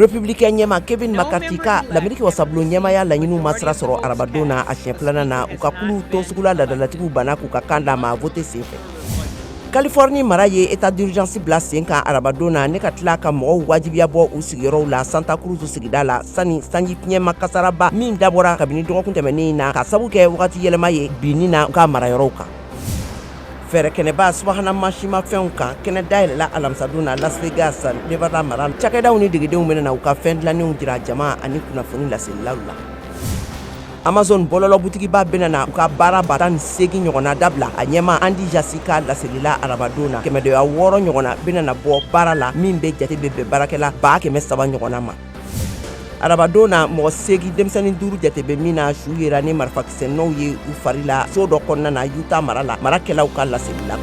Républicain ɲɛmaa Kevin McCarthy ka Lameriki wasabulon ɲɛmaaya laɲiniw ma sira sɔrɔ arabadon na a siɲɛ filanan na. U ka kulu tɔnsugula laadalatigiw banna k'u ka kan d'a ma vote senfɛ. Californie mara ye état d'urgence bila sen kan arabadon na, ne ka tila ka mɔgɔw wajibiya bɔ u sigiyɔrɔw la Santa Cruz sigida la, sani sanji fiɲɛma kasaraba min dabɔra kabini dɔgɔkun tɛmɛnen in na ka sabu kɛ wagati yɛlɛma ye binni na u ka marayɔrɔw kan. Fɛɛrɛkɛnɛba subahana mansinmafɛnw kan kɛnɛ dayɛlɛla alamisadon na Las Vegas, Nevada mara. Cakɛdaw ni degedenw bɛna na u ka fɛn dilannenw jira jama ani kunnafoni laselilaw la. Amazon bɔlɔlɔ butigiba bɛna na u ka baara 18 000 ɲɔgɔnna dabila. A ɲɛmaa Andy Jassy ka laselila arabadon na, 600 ɲɔgɔnna bɛna na bɔ baara la, min bɛ jate bɛ bɛn baarakɛla 300 000 ɲɔgɔnna ma. Arabadon na, mɔgɔ 8, denmisɛnnin duuru jate bɛ min na, su yera ni marifakisɛ nɔw ye u fari la so dɔ kɔnɔna na Utah mara la, marakɛlaw ka laseli la.